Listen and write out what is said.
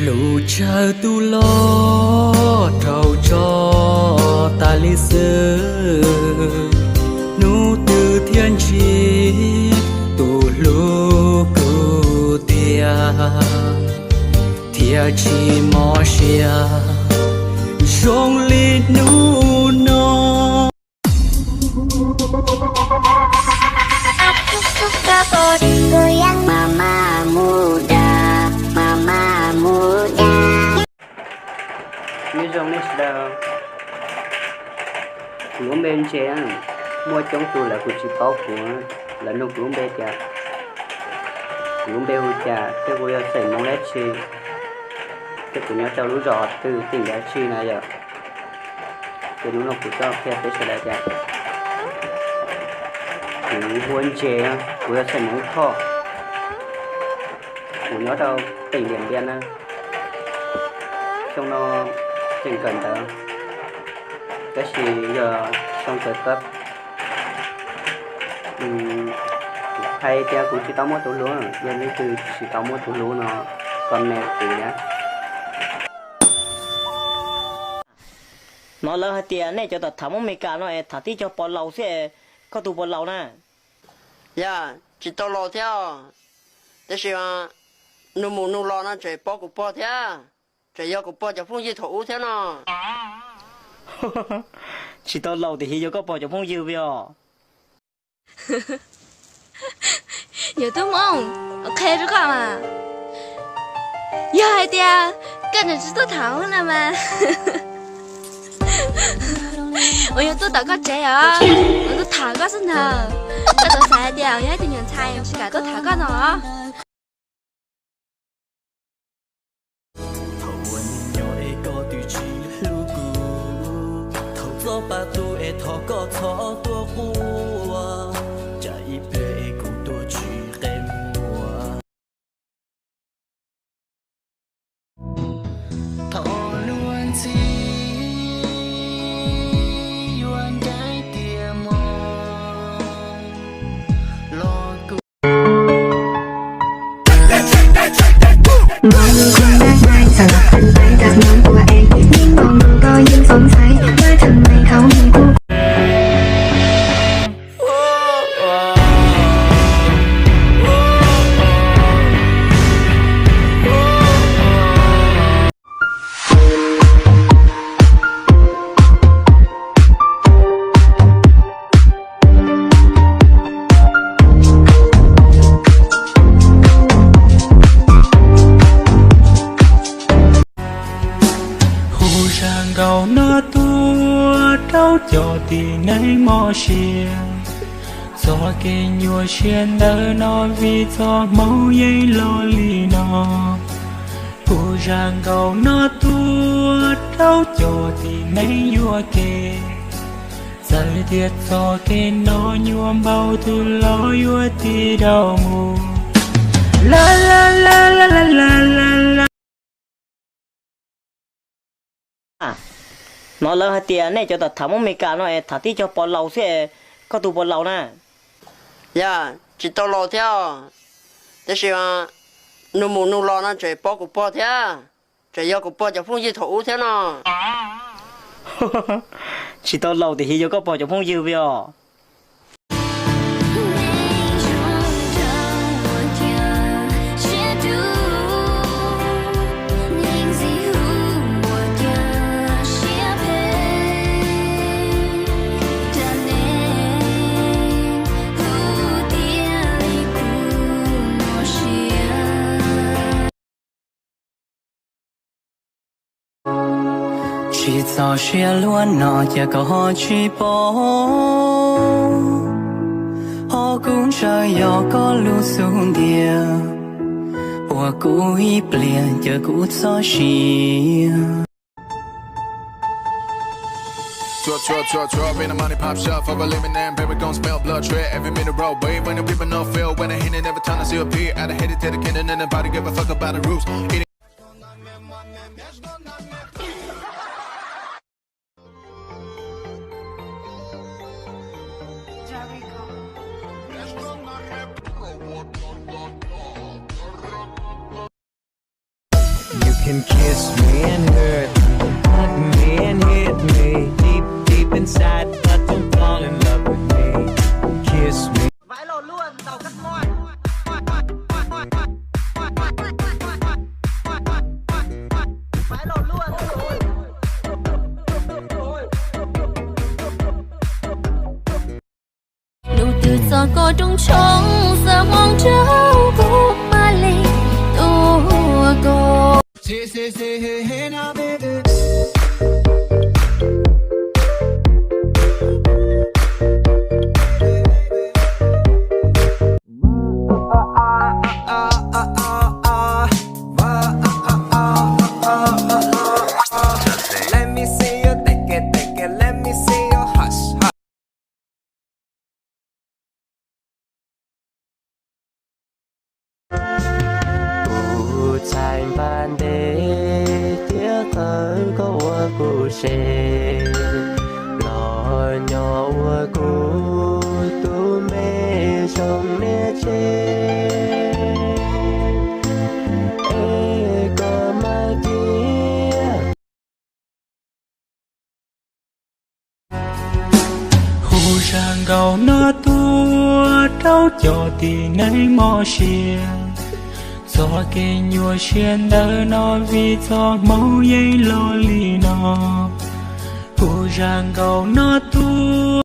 Lub tsawg tus loj raug tso tas li xwb, hnub twg thiaj ntsib tus hlub kuv tiag, thiaj tsis mob siab zoo li hnub no. Nyob zoo nej sawv daws, kuv lub npe Ntse, muaj coob tus lawv kuj tsis paub kuv, lawv nug kuv lub npe tias kuv lub npe hu cas thiab kuv yog xeem Hmoob dab tsi, thiab kuv nyob rau lub zos twg teem dab tsi na yom. Ces hnub no kuv tuaj qhia peb sawv daws tias kuv hu ua Ntse, kuv yog xeem Hmoob Thoj, kuv nyob rau teem Diam Npiam na. Xyoo no tseem kawm ntawv, tab sis yog xyoo kawm txog, kuv hais tias kuv tsis tau muaj tus hlub, yog leej twg tsis tau muaj tus hlub no comment kuv na. Hnov lawv hais tias nej cov tham tham Hmoob Meskas no es tham tib co pog laus xwb, koj tus puas laus na? Yog, tsis tau laus thiab os, tab sis nug mus nug los no tseem paub kuv pog thiab, tseem yog kuv pog cov phooj ywg thaum ub thiab no. Tsis tau laus tiam sis yog koj pog cov phooj ywg os. Yog tub Hmoob, qhia rau koj mas, yog hais tias koj tseem tsis tuaj tham na mas, uas yog tuaj tom koj tsev os, uas tuaj tham koj xwb ntag. Koj txawm xav hais tias yog ib tug nyuam ntxhais tsis kam tuaj tham koj no. Thaum ua niam nyob es koj twb tsis hlub kuv, thaum txoj pa tu es thov koj txhob tuaj quaj, tsam ib pliag es kuv tuag tsis qe muag. Thov luag ntxhi yuav ncaim tias mog los kuv Hu zaj nkauj no tuaj rau cov tib neeg mob siab, txoj kev nyuaj siab ntawm no vim txoj hmoov yeej los li no. Hu zaj nkauj no tuaj rau cov tib neeg yuam kev, txawm tias txoj kev no nyuaj npaum twg los yuav tib daus mus. La la la la la la la. Hnov lawv hais tias nej cov tham tham Hmoob Meskas no es tham tib co pog laus xwb, koj tus puas laus na? Yog, tsis tau laus thiab os, tab sis nug mus nug los no tseem paub kuv pog thiab, tseem yog kuv pog cov phooj ywg thaum ub thiab no. Tsis tau laus tiam sis yog koj pog cov phooj ywg os. Tsis txaus siab luaj no cas koj ho tsis paub, ho kuv ntshaw yog koj lub xub ntiag, ua kuv ib pliag caw kuv txoj sia. Yus Can kiss me and hurt me, hug me and hit me, deep, deep inside, but don't fall in love with me. Kiss me. Nub twg txog koj rooj tshoob, xa hmoov rau kuv mam li tuaj koj. Kuv txhais npaj ntev thiab qhawv koj ua kuv tsev, los nyob ua kuv tus me zoo niam tsev, es koj mam ciaj. Hu zaj nkauj no tuaj rau cov tib neeg mob siab, txoj kev nyuaj siab ntawm no vim txoj hmoov yeej los li no. Hu zaj nkauj no tuaj